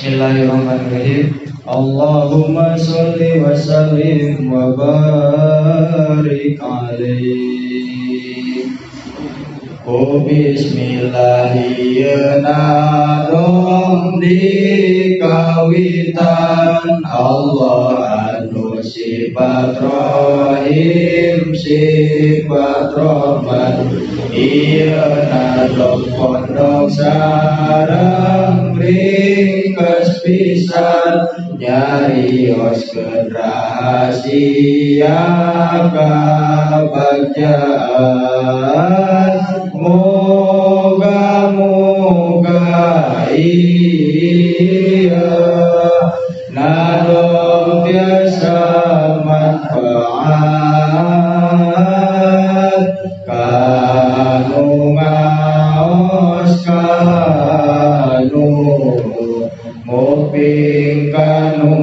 Bismillahirrahmanirrahim. Allahumma sholli wa sallim wa barik alaihi. Oh bismillahirrahmanirrahim di kawitan Allah anu sifat rahim sifat rahman ieu nadom pondok sareng ringkes pisan nyarioskeun rahasia kabagjaan moga-moga ieu nadom tiasa manfaat kanu ngaos kanu nguping kanu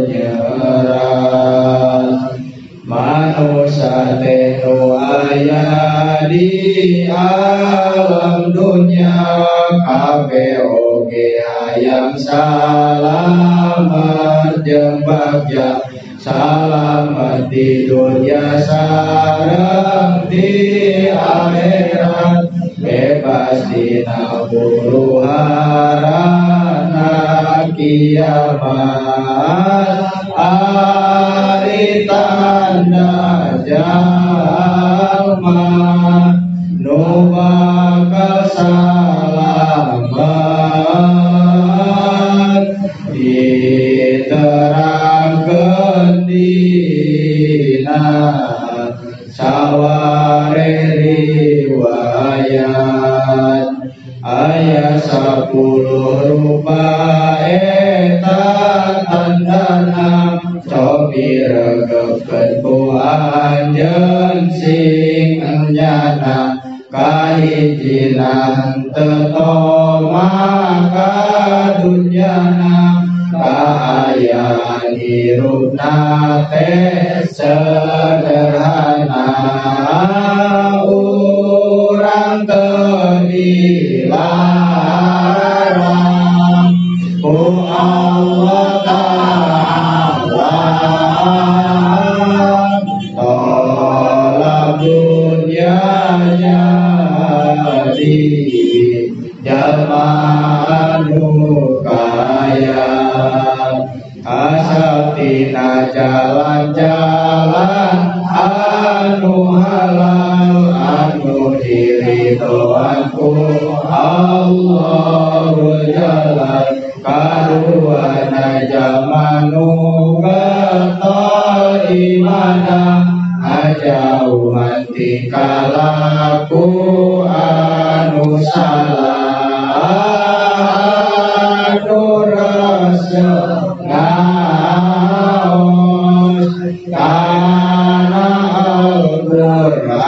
nyerat manusa teh nu aya di alam dunya kabeh oge hayang salamat jeung bagja salamat di dunya sareng di akhirat bebas dina huru harana kiamat ari tanda jalma nu bakal salamat diterangkeun dina saware riwayat aya 10 rupa eta tandana cobi regepkeun ku anjeun sing enyana kahijina henteu toma ka dunyana kaayaan hirupna teh sederhana urang teu dilarang ku Allah Ta'ala tolak dunya jadi jalma anu kaya asal tina jalan-jalan anu halal anu diridhoan ku Allahul Jalal karuana jalma nu getol imana ajauhan tingkah laku anu salah anu resep ngaos kana Al-Qur'an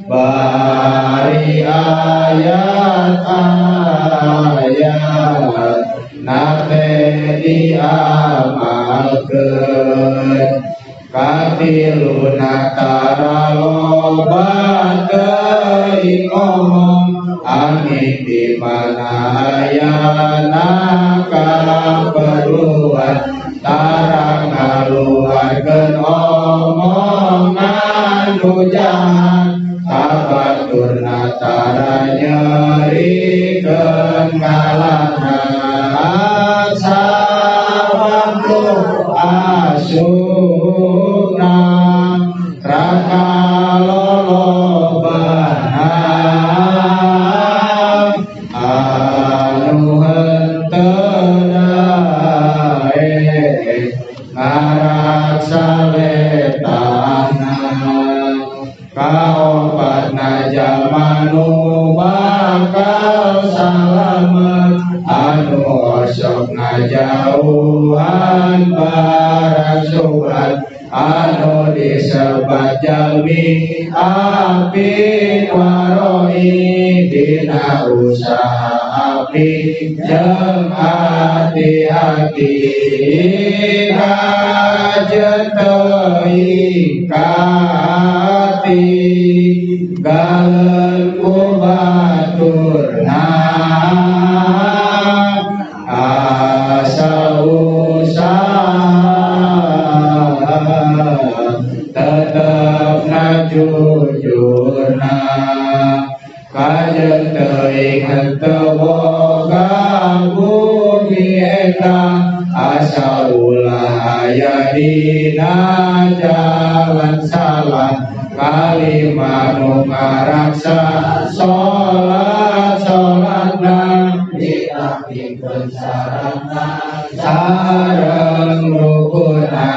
bari ayat-ayat nate diamalkeun katiluna tara loba teuing omong angin di mana ayana kaperluan tara ngaluarkeun omongan nu jahat kabaturna tara nyerikeun ngalana sawaktu asupna raka lolobana anu henteu daek ngarak saletana kaopatna jalma nu bakal salamet anu osok ngajauhan barang subhat anu disebat jalmi api waroi dina usaha api jeung hati-hati kajeun teuing ka hati galeun ku baturna. Asa ulah aya dina jalan salah kalima nu ngaraksa salat salatna ditapikeun syaratna sareng rukunna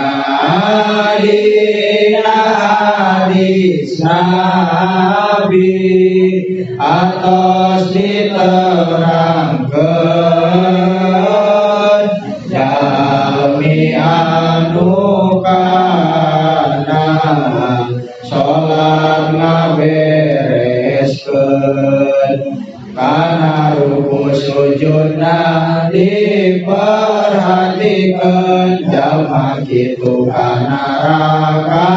dina hadis Nabi atos diterangkeun jalmi anu kana salat ngabereskeun kana ruku sujudna diperhatikeun jalma kitu ka neraka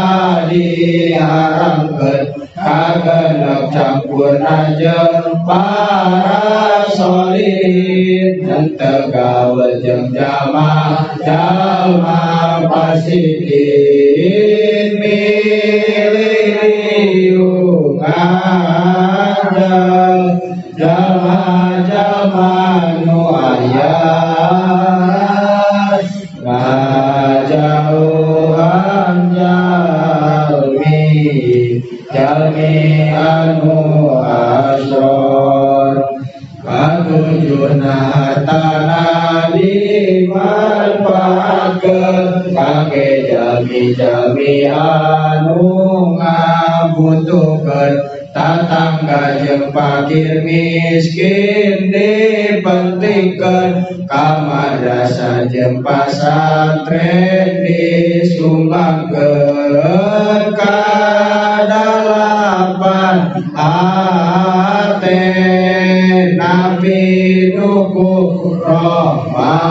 diharamkeun kagenep campurna jeung para solihin henteu gaul jeung jamaah jalma fasikin milih riung anjel jalma-jalma nu aya ngajauhan jalmi jalmi anu asror katujuna hartana dimanfaatkeun kangge jalmi-jalmi anu ngabutuhkeun tatangga jeung fakir miskin dipentingkeun ka madrasah jeung pasantren disumbangkeun kadalapan hate nabi nuku rahman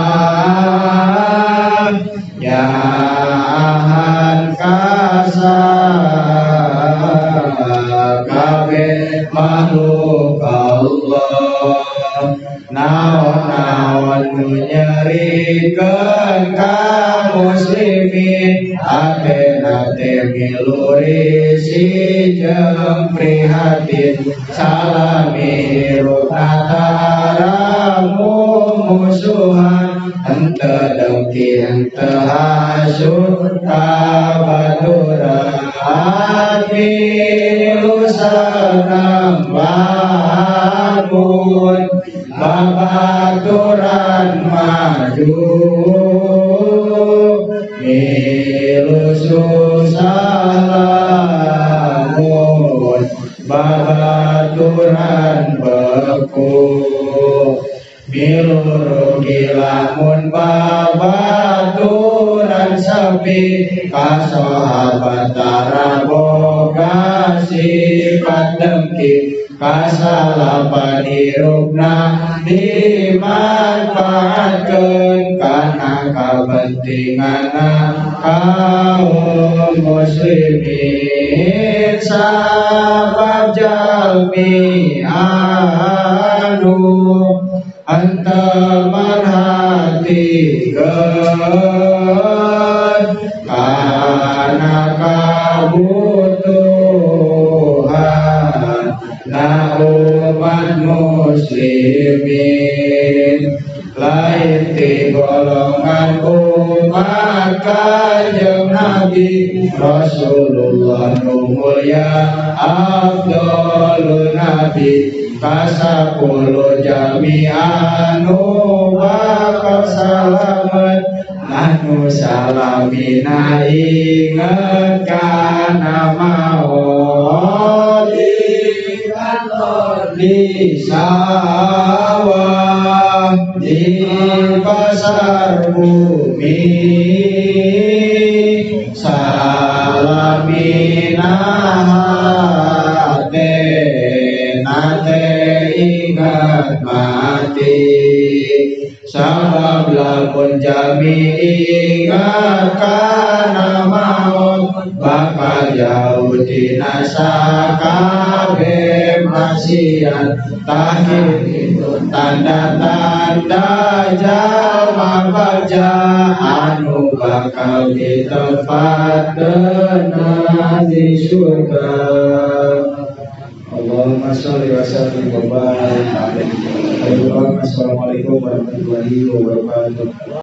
nyahan kasakabe makhluk Allah naon-naon nu nyerikeun ka muslimin atena teh milu risih jeung prihatin salami hirupna tara mumusuhan henteu dengki henteu hasud ka baturan milu seneng bangun babaturan maju milu susah lamun babaturan beku milu rugi lamun babaturan sepi kasahabat tara boga sifat dengki kasalapan hirupna dimanfaatkeun kana kapentinganna kaum muslimin sabab jalmi anu henteu merhatikeun kana kabutuhan na umat muslimin lain ti golongan umat Kanjeng Nabi Rasulullah nu mulya afdhalun nabi kasapuluh jalmi anu bakal salamet anu salamina inget kana maot di sawah di pasar bumi salamina hate nate ingat mati sabab lamun jalmi ingat kana maut bakal jauh tina sakabeh maksiat tahir itu tanda-tanda jalma bagja anu bakal ditempatkeun di surga. Allahumma sholli wa sallim wa barik alaihi. Assalamualaikum warahmatullahi wabarakatuh.